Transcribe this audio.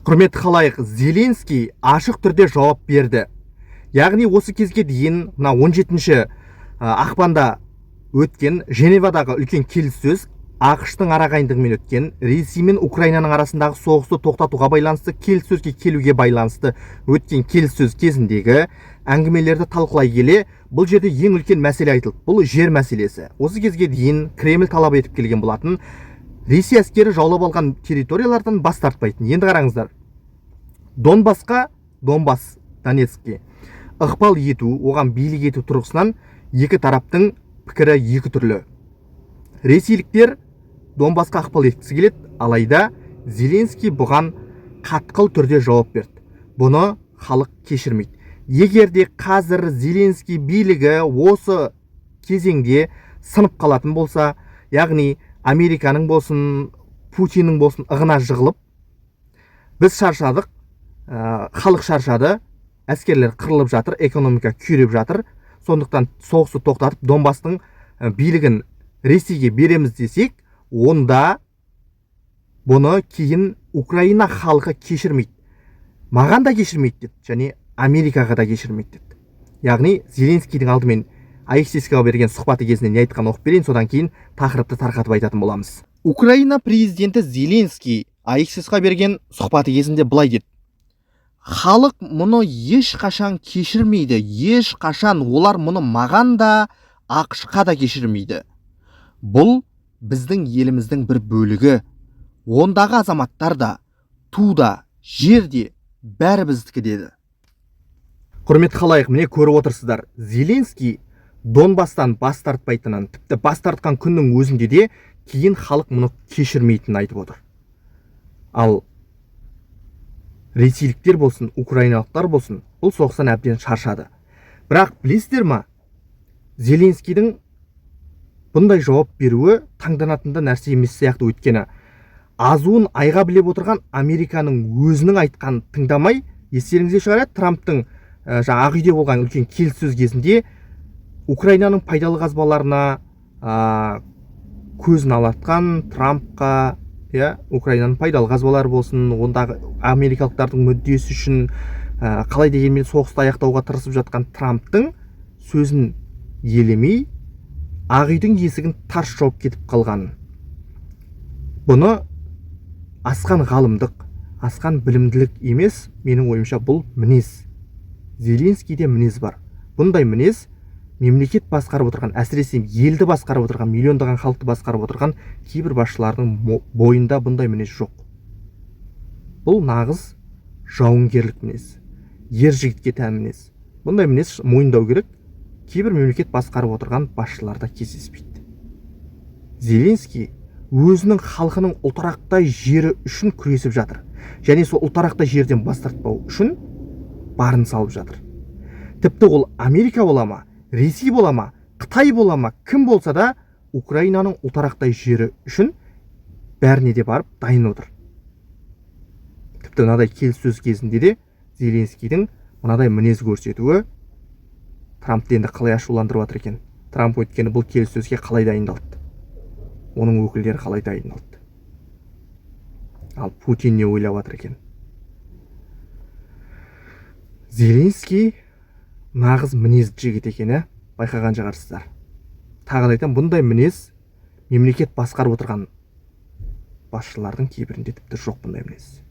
Құрметті халайық, Зеленский ашық түрде жауап берді. Яғни осы кезге дейін мына 17 ақпанда өткен Женевадағы үлкен келіссөз, АҚШ-тың арағайындығымен өткен Ресей мен Украинаның арасындағы соғысты тоқтатуға байланысты келіссөзге келуге байланысты өткен келіссөз кезіндегі әңгімелерді талқылай келе, бұл жерде ең үлкен мәселе айтылды. Бұл жер мәселесі. Осы кезге дейін Кремль талап етіп келген болатын, Ресей әскері жаулап алған территориялардан бас тартпайтын. Енді қараңыздар, Донбассқа, Донбасс, Донецкке ықпал ету, оған билік ету тұрғысынан екі тараптың пікірі екі түрлі. Ресейліктер Донбассқа ықпал еткісі келеді, алайда Зеленский бұған қатқыл түрде жауап берді: бұны халық кешірмейді. Егер де қазір Зеленский билігі осы кезеңде сынып қалатын болса, яғни Американың болсын, Путиннің болсын ығына жығылып, біз шаршадық, халық шаршады, әскерлер қырылып жатыр, экономика күйреп жатыр, сондықтан соғысты тоқтатып, Донбасстың билігін Ресейге береміз десек, онда бұны кейін Украина халқы кешірмейді, маған да кешірмейді деді және Америкаға да кешірмейді деді. Яғни Зеленскийдің алдымен Axios-қа берген сұхбаты кезінде не айтқанын оқып берейін, содан кейін тақырыпты тарқатып айтатын боламыз. Украина президенті Зеленский Axios-қа берген сұхбаты кезінде былай деді: «Халық мұны ешқашан кешірмейді, ешқашан. Олар мұны маған да, АҚШ-қа да кешірмейді. Бұл біздің еліміздің бір бөлігі. Ондағы азаматтар да, ту да, жер де, бәрі біздікі», – деді. Құрметті халайық, міне, көріп отырсыздар, Зеленский Донбасстан бас тартпайтынын, тіпті бас тартқан күннің өзінде де кейін халық мұны кешірмейтінін айтып отыр. Ал ресейліктер болсын, украиналықтар болсын, бұл соғыстан әбден шаршады. Бірақ білесіздер ма, Зеленскийдің бұндай жауап беруі таңданатын да нәрсе емес сияқты. Өйткені азуын айға білеп отырған Американың өзінің айтқанын тыңдамай, естеріңізде шығар, иә, Трамптың жаңа Ақ үйде болған үлкен келіссөз кезінде Украинаның пайдалы қазбаларына көзін алартқан Трампқа, иә, Украинаның пайдалы қазбалары болсын, ондағы америкалықтардың мүддесі үшін қалай дегенмен соғысты аяқтауға тырысып жатқан Трамптың сөзін елемей, Ақ үйдің есігін тарс жауып кетіп қалған. Бұны асқан ғалымдық, асқан білімділік емес, менің ойымша, бұл мінез. Зеленскийде мінез бар. Бұндай мінез мемлекет басқарып отырған, әсіресе елді басқарып отырған, миллиондаған халықты басқарып отырған кейбір басшылардың бойында бұндай мінез жоқ. Бұл нағыз жауынгерлік мінез, ер жігітке тән мінез. Бұндай мінез, мойындау керек, кейбір мемлекет басқарып отырған басшыларда кездеспейді. Зеленский өзінің халқының ұлтарақтай жері үшін күресіп жатыр және сол ұлтарақтай жерден бас тартпау үшін барын салып жатыр. Тіпті ол Америка бола ма, Ресей бола ма, Қытай бола ма, кім болса да, Украинаның ұлтарақтай жері үшін бәріне де барып дайын отыр. Тіпті мынадай келіссөз кезінде де Зеленскийдің мынадай мінез көрсетуі Трампты енді қалай ашуландырып жатыр екен? Трамп өйткені бұл келіссөзге қалай дайындалды, оның өкілдері қалай дайындалды? Ал Путин не ойлап жатыр екен? Зеленский нағыз мінезді жігіт екен, ә, байқаған шығарсыздар. Тағы да айтамын, бұндай мінез мемлекет басқарып отырған басшылардың кейбірінде тіпті жоқ бұндай мінез.